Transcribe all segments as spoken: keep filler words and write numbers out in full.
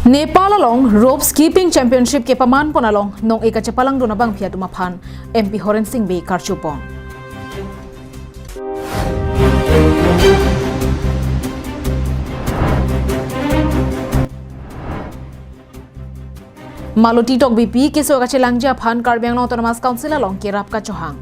Nepal along Rope Skipping Championship kepaman pon along nong-e kachepalangdun abangpi atum aphan M P Horen Sing Bey karchupon. Maloti Tokbipi keso kachelangji aphan Karbi Anglong Autonomous Council along kerap kachohang.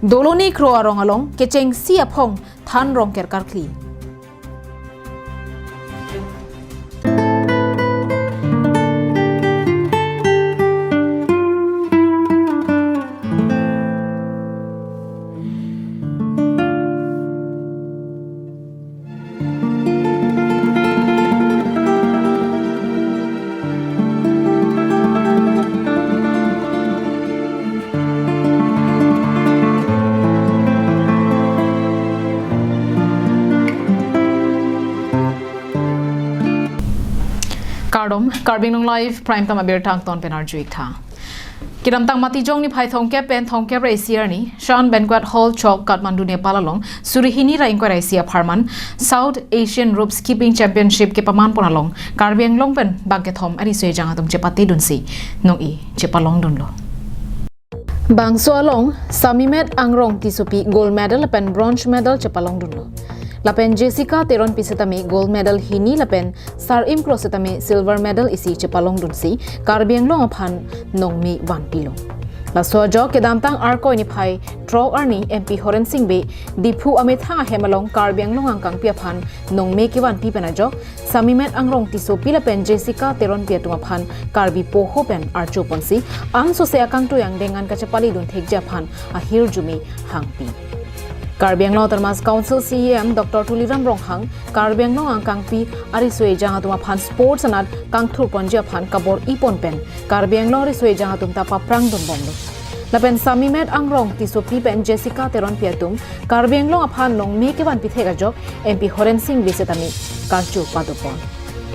Doloni Kro arong along kechengsi aphong than rong kerkarkli. Kardom, Karbi Anglong Live Prime Time abirta angton pen arju-ik tha. Kedamtang Matijong niphai thomkep pen thomkep ra isi arni, Shan Banquet Hall Chowk, Kathmandu, Nepal along suri hini ra ingkoi ra isi apharman South Asian Rope Skipping Championship kepaman pon along Karbi Anglong pen bangkethom ariso ejang atum chepatedunsi nong-e chepalongdunlo. Bangso along Samimet Angrong Tissopi gold medal lapen bronze medal chepalongdunlo. Lapen Jessica Teronpi setame gold medal hini lapen Sar-im Kro setame silver medal isi chepalongdunsi Karbi Anglong aphan nongme vanpilo. Laso ajok kedamtang Arkoi niphai throk arni M P Horen Sing Bey Diphu amethang ahem along Karbi Anglong angkangpi aphan nongme kevanpi pen ajok Samimet Angrong Tissopi lapen Jessica Teronpi atum aphan Karbi poho pen archoponsi ansose akangtui angdeng an kachepalidun thekji aphan ahirjume hangpi. Karbi Anglong Autonomous Council C E M Doctor Tuliram Ronghang Karbi Anglong angkangpi ariso ejang atum aphan sports anat kangthurponji aphan kabor-ipon pen Karbi Anglong ariso ejang atum ta paprangdunbomlo. Lapen Samimet Angrong Tissopi pen Jessica Teronpi atum Karbi Anglong aphan nongme kevanpi thek ajok M P Horen Sing Bey setame karcho padopon.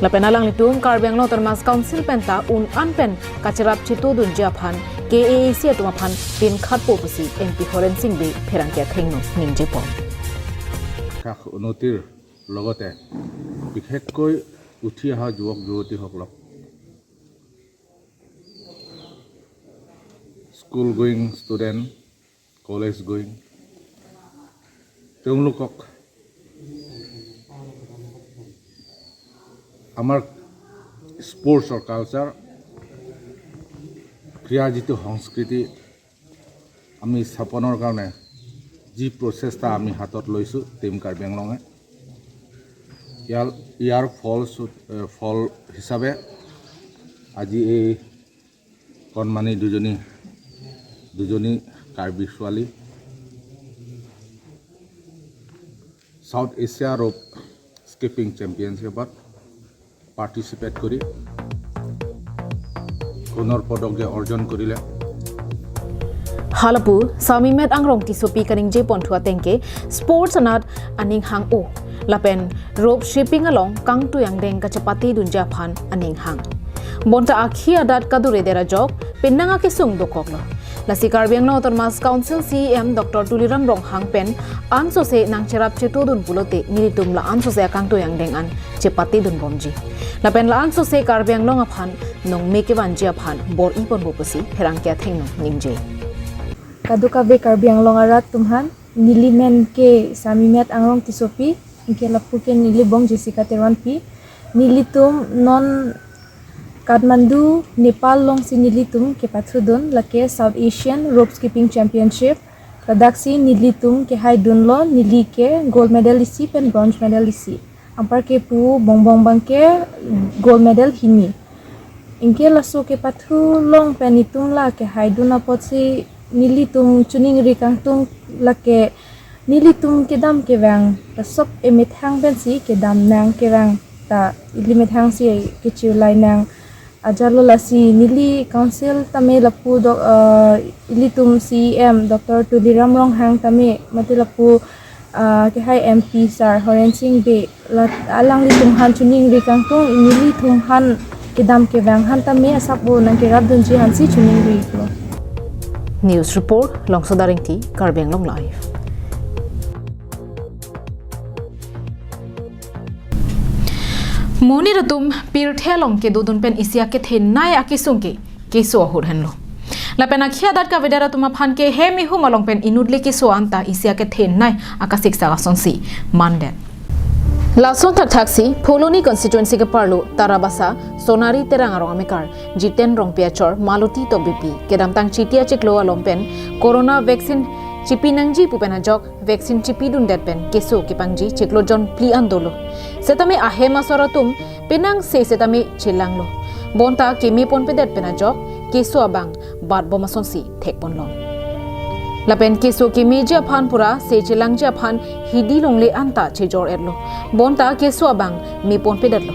Lapen alanglitum Karbi Anglong Autonomous Council pen ta un-an pen kacherap chetodunji aphan K A A C atum aphan pinkhatpo pusi M P Horen Sing Bey pherangke athengno ningjepon. বিকাশ উন্নতিৰ লগতে বিশেষকৈ উঠি অহা যুৱক যুৱতীসকলক, school going student, college going, তেওঁলোকক আমাৰ স্পৰ্টছৰ কালচাৰ, ক্ৰীড়া যিটো সংস্কৃতি আমি স্থাপনৰ কাৰণে যি প্ৰচেষ্টা আমি হাতত লৈছোঁ টিম কাৰ্বি আংলঙে, ইয়াৰ, ইয়াৰ ফল, ফল হিচাপে আজি এই কণমানি দুজনী, দুজনী কাৰ্বি ছোৱালী ছাউথ এছিয়া ৰোপ স্কিপিং চেম্পিয়নশ্বিপত পাৰ্টিচিপেট কৰি সোণৰ পদক যে অৰ্জন কৰিলে। Halapu Samimet Angrong Tissopi kaningjeponthu atengke sports anat aning hang-o lapen rope skipping along kangtui angdeng kachepatedunji aphan aning hang. Bonta akhi adat kadure der ajok penang akesung dokoklo. Lasi Karbi Anglong Autonomous Council C E M Doctor Tuliram Ronghang pen ansose nangcherap chetodun pulote nelitum la ansose akangtui angdeng an chepatedunbomji. Lapen la ansose Karbi Anglong aphan nongme kevanji aphan bor-iponpo pusi pherangke athengno ningje. Kadokave Karbi Anglong arat atum aphan, neli men ke Samimet Angrong Tissopi, anke lapu ke neli bong Jessica Teronpi. Nelitum non Kathmandu, Nepal alongsi nelitum kepathudun, lake South Asian Rope Skipping Championship. Ladaksi nelitum kehaidunlo, neli ke gold medal isi pen bronze medal isi. Anparke pu bongbong abangke gold medal hini. Anke laso kepathu along pen nelitum la kehaidun apotsi nelitum choningri kangtung, lake nelitum kedam kevang ta sop emethang pensi kedam nang kevang ta ili methang si kechirlai nang. Ajalo lasi neli council tame lapu dok, eh, ilitum C E M Doctor Tuliram Ronghang tame mate lapu, eh, kehai M P sir Horen Sing Bey la alanglitum aphan choningri kangtung, nelitum aphan kedam kevang aphan tame asap bo nangkerapdunji aphansi choningri lo. News report, Longsoda Rengti, Karbi Anglong Live. Monit atum pirthe along kedodun pen isi akethenei akesung ke keso ahut henlo. Lapen akhei adet kavedet atum aphan ke hem ihum along pen inutli keso anta isi akethenei akasiksak asonsi mandet. Lason thakthaksi Phuloni constituency keparlo Tarabasa Sonari Terang arong amekar Jiten Rongpi achor Maloti Tokbipi kedamtang Chiti achiklo along pen corona vaccine chipi nangji pu pen ajok vaccine chipidundet pen keso kepangji chiklo jon phli an dolo. Setame ahem asor atum penang se setame chelanglo. Bonta keme ponpedet pen ajok keso abang bat bom asonsi thekponlong. Lapen keso kemeji aphan pura se chelangji aphan hidi longle anta chejor-etlo. Bonta keso abang me ponpedetlo.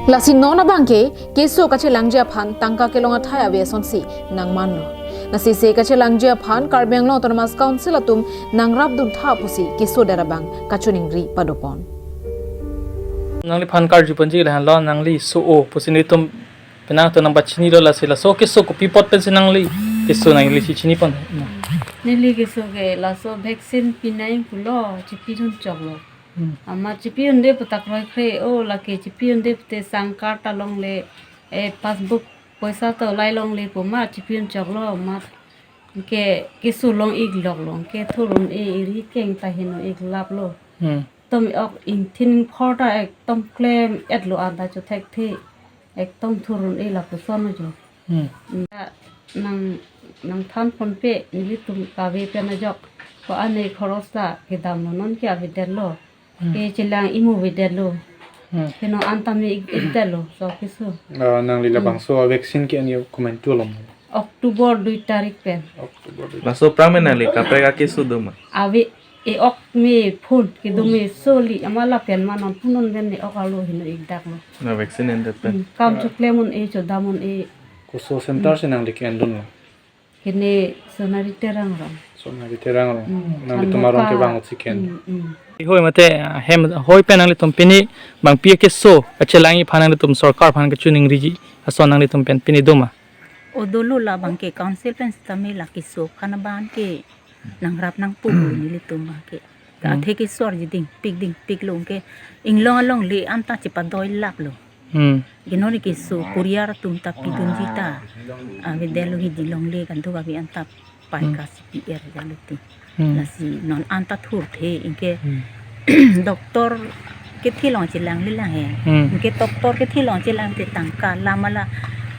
Lasi non abang ke keso kachelangji aphan tangka kelong athai ave asonsi nangmanlo. Lasi se kachelangji aphan Karbi Anglong Autonomous Council atum nangrapdun tha pusi kesodet abang kachiningri padopon. Nangliphan karjuponji lahenlo, nangli so-o pusi nelitum penang to nangpachinilo, lasi laso keso kopi apot pensi nangli keso nangli si chinipon. Neli keso ke laso vaccine pinai pulo chipidun choklo. Hmm. Amat chipidunde pu ta kroikre, o lake chipidunde pute sang card ta longle, e passbook poisa ta ulai longle pu amat chipidun choklo amat ke keso long-ikloklo ke thurun-e eri keng ta heno-iklaplo. Hmm. Tom ok ingthin phor ta ekdom klem-etlo anta chothekthe. Ekdom thurun-e lapuson ajo. Hmm. Nang, nangthanponpe nelitum kave pen ajok. Ko ane khoros ta kedamlo non ke avedetlo. Hmm. Ke chelang imu avedetlo. Hmm. Ke non anta me ik-, ikdetlo so keso. Ah, nangli labangso vaccine ke ani komantu along? October dui tarik pen. October dui. Laso aphrang me nangli kaprek akeso doma? Ave, e-ok me phun kedo me soli amat lapen ma non punon pen e-ok alo heno-ikdaklo. Na vaccine endet pen. Hmm, kam choklem un-e chodam un-e. Koso center si nangli ke-endunlo? Kene Sonari Terang arong. Sonari Terang arong. Hmm. Nangli tum arong ke bang-ot si ke-en. Hmm, hmm. Hoi mate, ah, hem hoi pen nanglitum pini bang pi keso kachelangji aphan nanglitum sorkar aphan kachiningriji ason nanglitum pen pini doma? O dolo labang ke council pen setame la keso aphan abang ke nangrap nangpo nelitum abang ke. Hmm. Athe keso arji dingpik dingpiklo ke inglong alongle anta chepadoilaplo. Hmm. Ke non keso poriar atum ta pidunji ta avedetlo hidi longle kanduk ave anta pai, hmm, ka si pi-er jalo ti. Hmm. Lasi non anta thurthe anke, hmm, doctor kethi along chelang lelang he. Hmm. Anke doctor kethi along chelang te tangka lam ala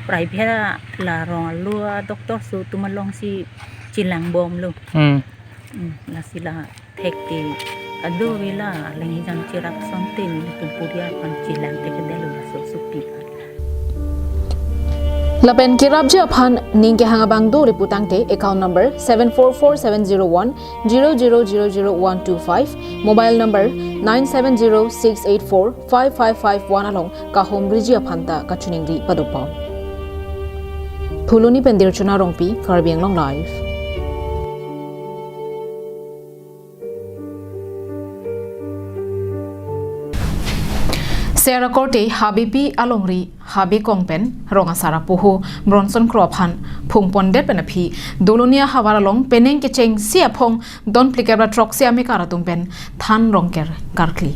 private la rong alo doctor so atum alongsi chelangbomlo. Hmm. Hmm, lasi la thekte ado vela aleng hijang cherap asonte nelitum poriar aphan chelang thekdetlo laso sopi aphan. Lapen kerapji aphan ning kehang abang do le putangte account number seven four four seven zero one zero zero zero zero one two five, mobile number nine seven zero six eight four five five five one along kahumriji aphan ta kachiningri padopon. Phuloni pen Dirchona Rongpi, Karbi Anglong Live. Sera korte Habipi alongri Habikong pen rong asar apoho Bronson Kro aphan phungpondet pen aphi Doloni ahavar along penang kechengsi aphong don phlikep ra throksi amekar atum pen than rongker karkli.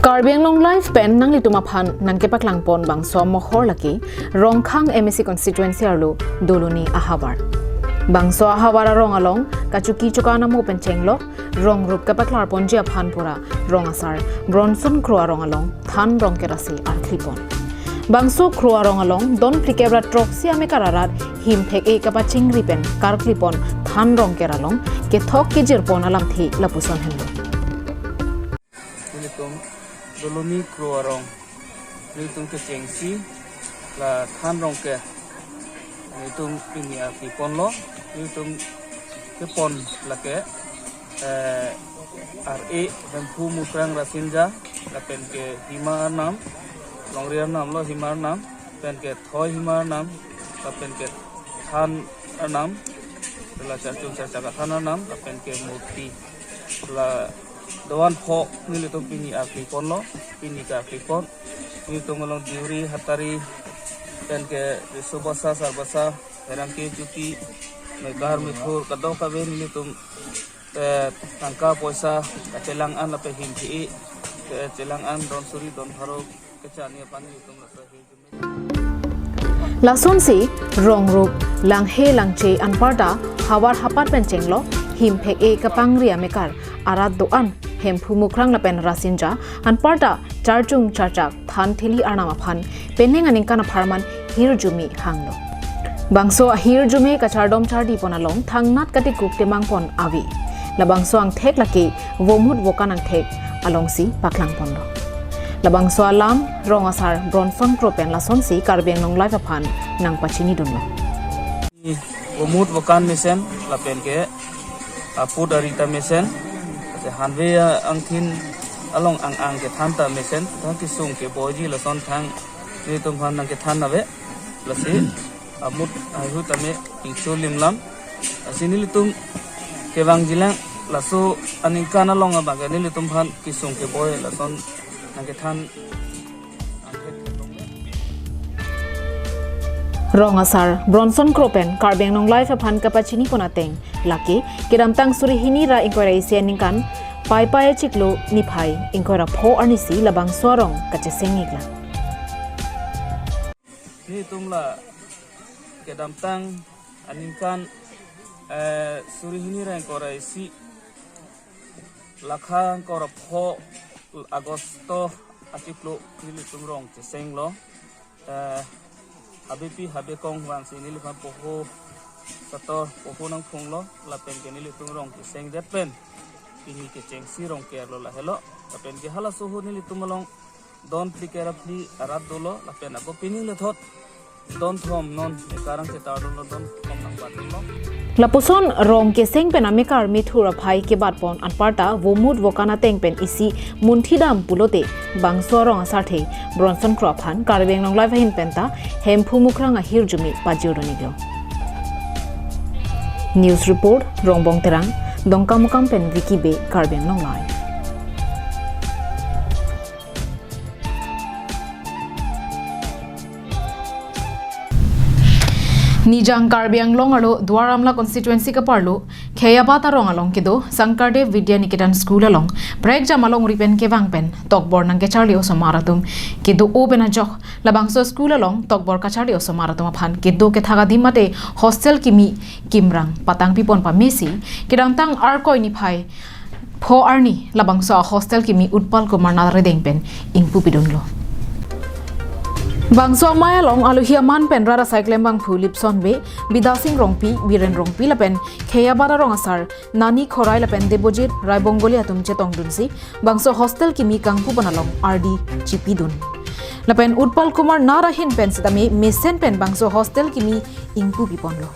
Karbi Anglong Live pen nanglitum aphan nangkepaklangpon bangso amohor lake Rongkhang M A C constituency arlo Doloni ahavar. Bangso ahavar arong along kachoki chokan amo pen chenglok rong rup kepaklarponji aphan pura rong asar Bronson Kro arong along than rongker ase arklipon. Bangso Kro arong along don phlikep ra throksi amekar arat him thek-e kapachingri pen karklipon than rongker along kethok kejirpon alamthe lapuson henlo. Nelitum Doloni Kro arong nelitum kechengsi la than rongker nelitum pini arkliponlo. Nelitum kepon lake, eh, Ar-e Hemphu Mukrang Rasinja, lapen ke Hima Arnam, longri arnam lo Hima Arnam, lapen ke Thoi Hima Arnam, lapen ke Than Arnam, la Charchung Charchak Than Arnam, lapen ke Murti. La doan pho nelitum pini arkliponlo, pini ke arklipon. Nelitum along Deuri, Hatari, Pen ke riso basa, sar basa, herang ke chuti, mekar mekhur, kadokave nelitum, eh, tangka poisa kachelang an lapen him phi, kachelang an don suri don pharo kechani aphan nelitum laso ahirjume. Lasonsi rong rup, langhe langche anparta havar hapat pen chenglo, him phek-e kapangri amekar arat do-an Hemphu Mukrang lapen Rasinja anparta charchung charchak than theli arnam aphan penang aningkan apharman hirjume hanglo. Bangso ahirjume kachardom chardi pon along thangnat katikuk temang pon ave. Labangso angthek lake Vomut Vokan angthek alongsi paklang ponlo. Labangso alam rong asar Bronson Kro pen lasonsi Karbi Anglong Live aphan nangpachini dunlo. Vomut Vokan mesen lapen ke aput arita mesen, hanve angthin along ang-ang kethan ta mesen, thang kesung keboiji lason thang nelitum aphan nangkethan ave. Lasi amut ahu tame ingchu limlam. Lasi nelitum kevangjilang laso aningkan along abang ke nelitum aphan kesung keboi lason nangkethan. Rong asar Bronson Kro pen Karbi Anglong Live aphan kapachini pon ateng lake kedamtang suri hini ra ingkoi ra isi aningkan Paipai achiklo niphai ingkoi ra pho arnisi labangso arong kacheseng-iklang. Nelitum la kedamtang aningkan, eh, suri hini ra ingkoi ra isi, lakha ingkoi ra pho Agosto achiklo nelitum rong chesenglo. Eh, habepi habekong vangsi neliphan poho sator poho nangphunglo, lapen ke nelitum rong chesengdet pen pini kechengsi rong kerlo lahelo, lapen ke halaso ahut nelitum along don phli kera phli arat dolo, lapen ako pining lethot don thom non ekarang chetar dunlo, don thom nangbat dunlo. Lapuson rong keseng pen amekar mithur aphai kebat pon anparta Vomut Vokan ateng pen isi munthidam pulote bangso arong asarthe Bronson Kro aphan Karbi Anglong Live ahin penta Hemphu Mukrang ahirjume pajir dun-iklo. News report, Rongbong Terang, Dongkamukam pen Vicky Bey, Karbi Anglong Live. Nijang Karbi Anglong arlo Duar Amla constituency kaparlo Kheiabat arong along kedo Sankardev Vidya Niketan School along prekjam alongri pen kevang pen tokbor nangkecharli osomar atum kedo-o pen ajok labangso school along tokbor kacharli osomar atum aphan kedo kethak adim mate hostel kimi kimrang patang pipon pamesi kedamtang Arkoi niphai pho arni labangso a hostel kimi Utpal Kumar Nath arideng pen ingpu pidunlo. Bangso amei along alohi aman pen rat asai klembangphu Lipson Bey, Bidya Sing Rongpi, Biren Rongpi lapen Kheiabat arong asar Nani Khorai lapen Debojit Rai Bongoli atum chetongdunsi bangso hostel kimi kangpu pon along ardi chipidun. Lapen Utpal Kumar Nath ahin pen sitame mesen pen bangso hostel kimi ingpu piponlo.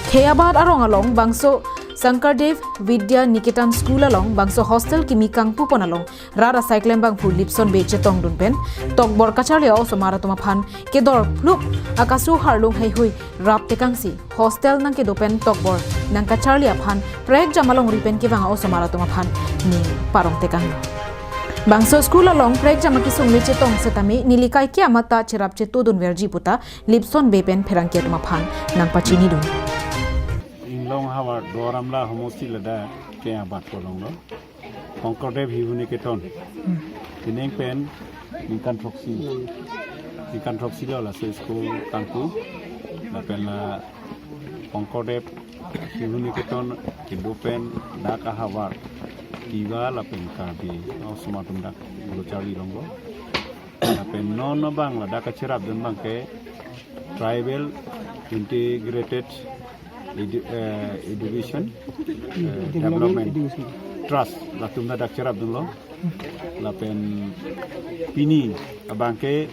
Kheiabat arong along bangso Sankardev Vidya Niketan School along bangso hostel kimi kangpu pon along rat asai klembangphu Lipson Bey chetongdun pen tokbor kacharli osomar atum aphan kedor phlup akasu harlung heihui rap tekangsi hostel nangkedo pen tokbor nangkacharli aphan prekjam alongri pen kevang osomar atum aphan ning parong tekanglo. Bangso school along prekjam akesung le chetong setame neli kaike amat ta cherap chetodun verji puta Lipson Bey pen pherangke atum aphan nangpachinidun. Inglong havar Duar Amla homosti ladak Kheiabat kolonglo. Shonkordev Hihu Niketan. Tineng pen ningkan throksi. Ningkan throksi lo laso school kangpu. Lapen la Shonkordev Hihu Niketan kedo pen dak ahavar Tiwa lapen Karbi osomar atum dak lo charli longlo. Lapen non abang ladak kacherapdun abang ke Tribal Integrated Edu-, eh, Education, eh, Development Development Education Trust latum ladak cherapdunlo. Lapen pini abang ke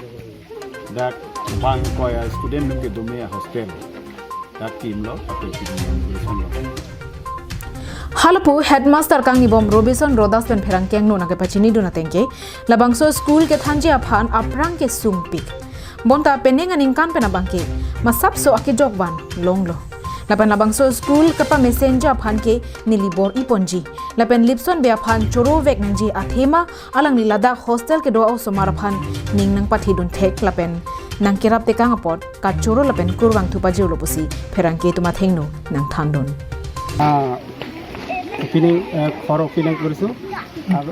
dak bang ingkoi a student atum kedo me a hostel dak kimlo, lapen pini inauguration lo. Halapu headmaster kangnibom Robinson Rodas pen pherangke angno nangkepachinidun ateng ke labangso school kethanji aphan aphrang kesungpik. Bonta penang aningkan pen abang ke masapso akejok van longlo. Lapen labangso school kapa messenger aphan ke neli bor-iponji. Lapen Lipson Bey aphan choro vek nangji athema alangli ladak hostel kedo a-osomar aphan ning nangpathidun thek lapen nangkerap tekang apot kachoro lapen kurvangthu pajirlo pusi pherangke atum athengno nangthandun. Ah, opening, eh, ঘৰ অপেনিং কৰিছোঁ। আৰু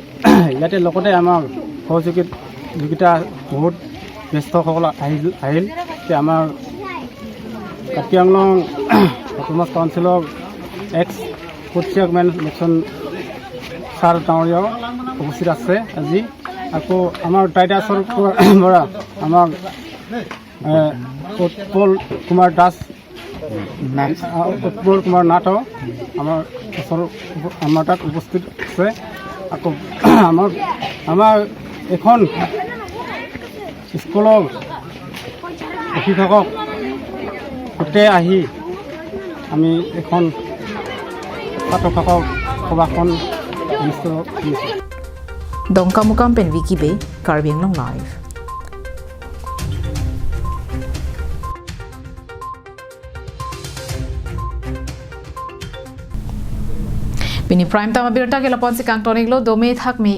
ইয়াতে লগতে আমাৰ সহযোগী যোগিতা বহুত ব্যস্ত সকল আহিল আহিল। এতিয়া আমাৰ কাৰ্বি আংলং অট'নমাছ কাউন্সিলৰ এক্স ফুড চেয়াৰমেন লক্ষণ ছাৰ ডাঙৰীয়াও উপস্থিত আছে আজি। আকৌ আমাৰ টাইটাছৰ পৰা আমাৰ, এ, উৎপল কুমাৰ দাস, আ, উৎপল কুমাৰ নাথ আমাৰ ওচৰ, আমাৰ তাত উপস্থিত আছে। আকৌ আমাৰ আমাৰ এখন স্কুলৰ অভিভাৱক গোটেই আহি আমি এখন ছাত্ৰ সভাখন অনুষ্ঠিত কৰিছোঁ। Dongkamukam pen Vicky Bey, Karbi Anglong Live. Pini prime time abirta ke lapu-an si kangton-iklo, dome thakme,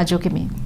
ajo keme.